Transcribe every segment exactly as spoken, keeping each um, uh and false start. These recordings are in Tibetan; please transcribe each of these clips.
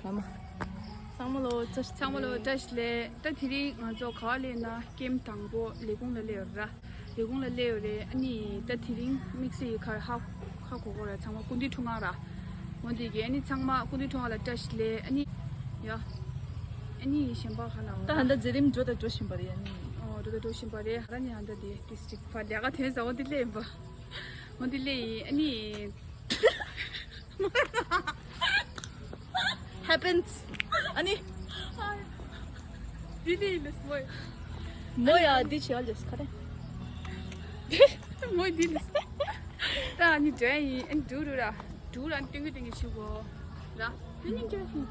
ལ་མ། ཚང་མ་ལོ་བཀྲ་ཤིས། ཚང་མ་ལོ་བཀྲ་ཤིས་བདེ་ལེགས། ད་དེ་རིང་ང་ཚོ་ག་པར་སླེབས་ན། ཀེམ་དང་པོ་ལས་ཁུངས་ལ་སླེབས་ཡོད་ར། ལས་ཁུངས་ལ་སླེབས་ཡོད་རེད། ཨ་ནི་ད་དེ་རིང་དམིགས་བསལ་ཡིན་ཁར་ཧ་ཧ་གོ་གོ་ར། ཚང་མ་སྐུ་མདུན་ཁྲི་སྔགས་ར། འོ་འདི་གི་ཨ་ནི་ཚང་མ་སྐུ་མདུན་ཁྲི་སྔགས་ལ་བཀྲ་ཤིས་བདེ་ལེགས། ཨ་ནི་ཡ། ཨ་ནི་གཞན་པ་ག་ལ་འོ་ད་ཧ་ད་མཛད་རིམ་འགྲོ་དང་འགྲོ་བཞིན་པ་རེད། ཨ་ནི་འོ་འགྲོ་དང་འགྲོ་བཞིན་པ་རེད། ཨ་ནི་ཧ་ད་དེ་ཏིས་ཏིག་ཕ་ལས་ཀ་དེ་ཟ་འོ་འདི་སླེབས་ཡིན་པ། འོ་འདི་སླེབས་ཡིན། ཨ་ནི། Happens. ཨ་ནི། འདི་ནི་ལེས་མོ། མོ་ཡ་འདི་བྱེད་ཨ་ལེས་ཁ་རེ། མོ་འདི་ལེས། ད་ཨ་ནི་འདྲ་ཡིན། ཨ་ནི་འདུག་རུ་ར། འདུག་ར། ཨ་ནི་ཏིང་གི་ཏིང་གི་ཞུ་གོ་ར། ཨ་ནི་འདྲ་ཡིན།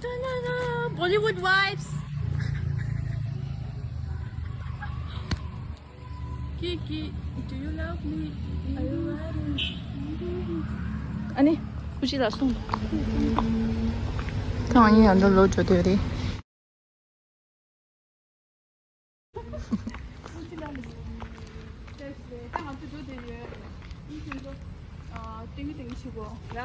ད་ན་ན་Bollywood vibes. Kiki, do you love me? Are you riding? ཨ་ནི། ཀུ་ཤི་ལ་སོང་། ད་ང་གཉིས་ཡང་འདི་ལོ་འགྲོ་འདོད་རེད། ད་ང་ཚོ་འགྲོ་འདོད་ཡོད། ཨ་ནི་ཁྱེད་ཚོ། ཨ། ཏིང་ཏིང་ཞུ་གོ་ཡ།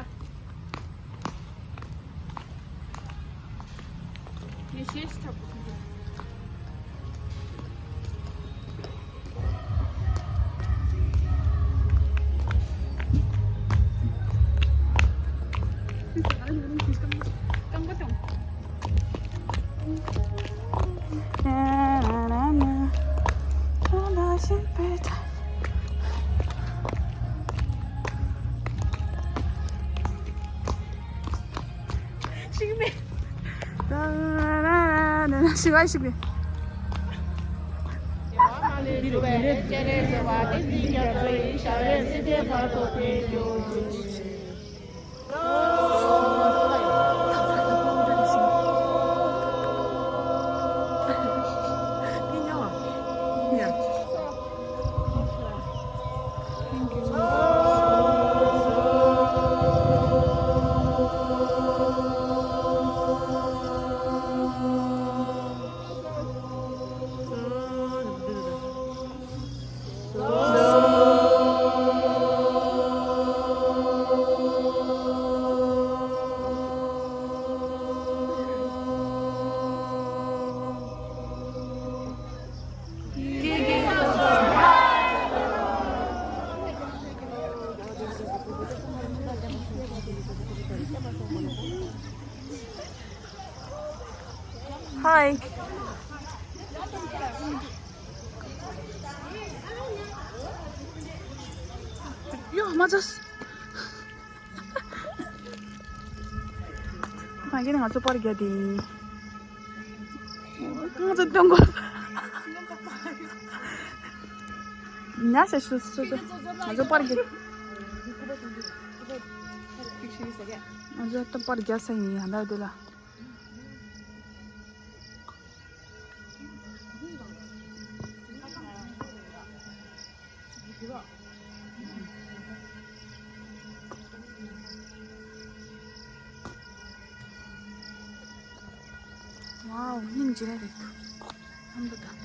ངས་ཤེས་ཐབས། རྐང་པ་དང་། ཤིག་མེད། ཤི་བ་ཤི་བ། Hi. ཡོ་མ་ཚོས། ད་གིན་ང་ཚོ་པར་རྒྱག་དེ་ཡིན། ང་ཚོ་སྟོན་གོ། ཉ་ཤ་ཤུ་སོ་སོ། ང་ཚོ་པར་རྒྱག་ང་ཚོ་ད་པར་རྒྱག་ས་ཡིན། ཡང་ད་དེ་ལ། ཝའོ། སྙིང་རྗེ་རེད། ཧམ་པ་དང་།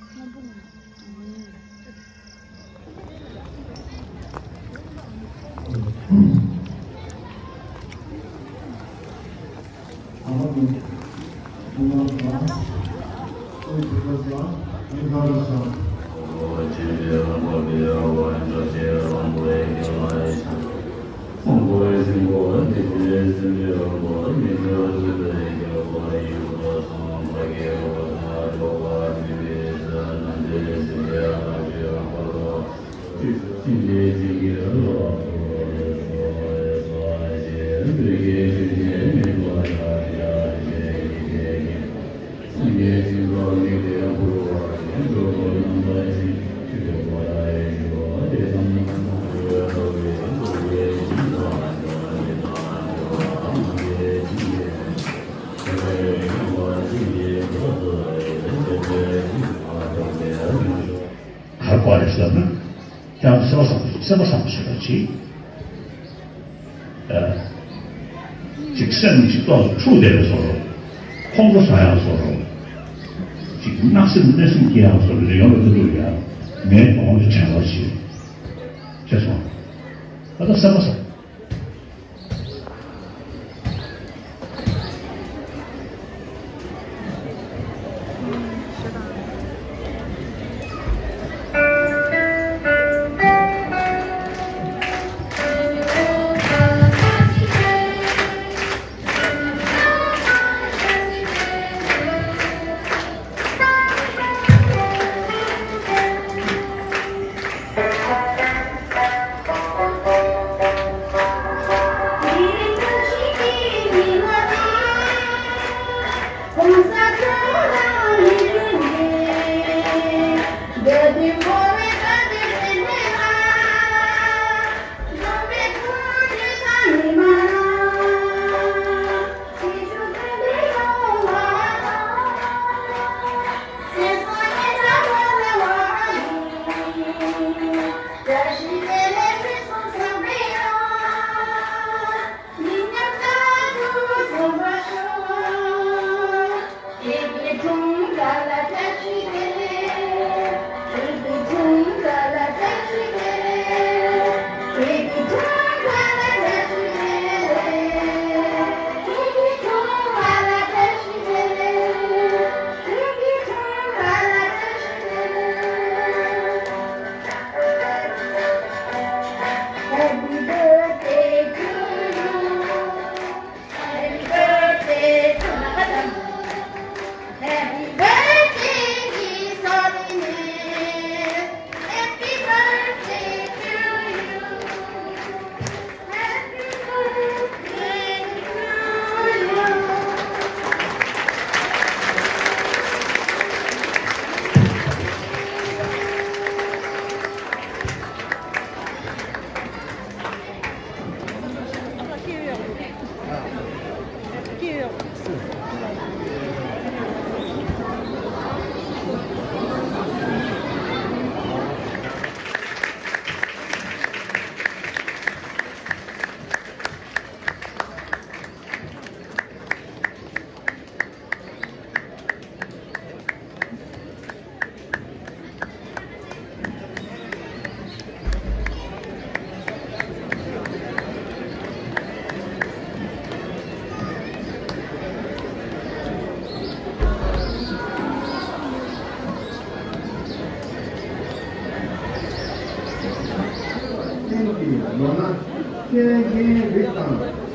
སྔོན་པོ་ངོ་། ག་རེ་བྱས་ཟེར་ན། ཡང་སེམས་པ་བཟང་པོ་སེམས་པ་བཟང་པོ་བྱེད་པ་ཅིག་ཨ། ཅིག་སེམས་ཅིག་ཏོག་ཙམ་འཁྲུག་བསྡད་པའི་བཟོ་འདྲ། ཁོང་ཁྲོ་ཟ་ཡག་བཟོ་འདྲ། ཅིག་བརྣབ་སེམས་གནོད་སེམས་སྐྱེ་ཡག་བཟོ་འདྲ་ཡོང་བའི་ཐུགས་འདུག་ཡ། ངས་དོ་དགོང་དུ་དྲན་པར་བྱེད། ཤེས་སོང་། ད་ལྟ་སེམས་པ་བཟང་།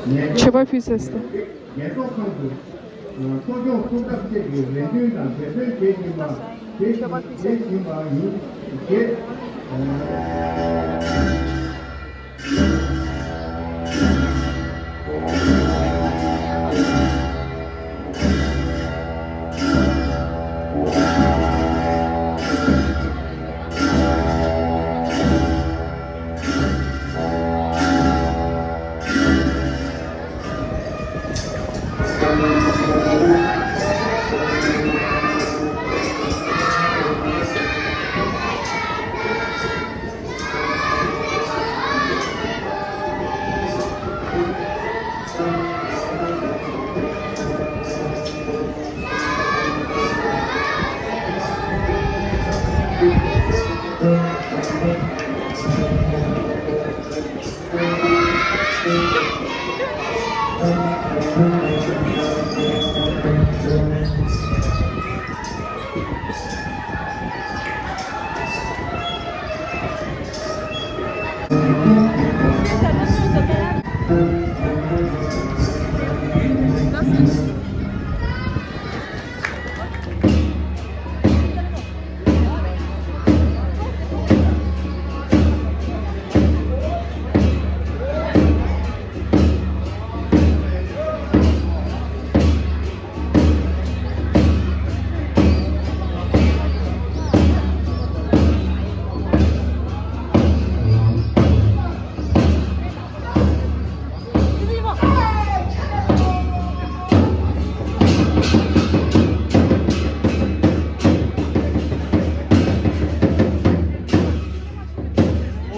མཆོད་པ་ཕུལ་ཚར་སོང་། ཉེན་རྟོག་ཁང་དུ་གསོ་སྐྱོང་སྲུང་སྐྱོབ་བཅས་ཀྱི་རེ་འདུན་དང་འབད་བརྩོན་བྱེད་བཞིན་པ་བྱེད་བཞིན་བྱེད་བཞིན་པ་ཡིན་ཞེས།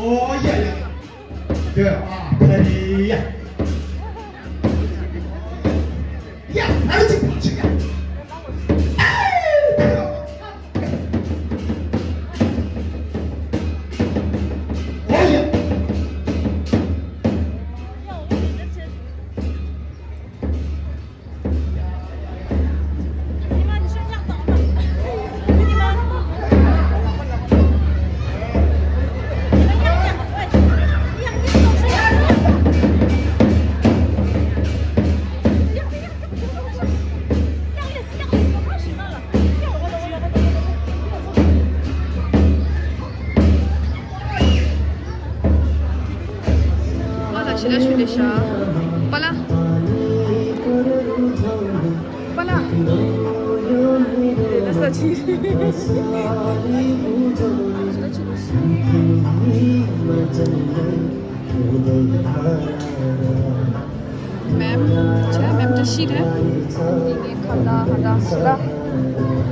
Oh, yeah, yeah. ཨ་ལ་ཞི་ལ་ཞུ་ལེ་ཤ། པ་ལ། པ་ལ། དེ་ལ་ས་ཆི། མེམ། ཆ་མེམ་ཅི་ཤི་རེད། ཁ་ད་ཧ་ད་ཤི་ལ།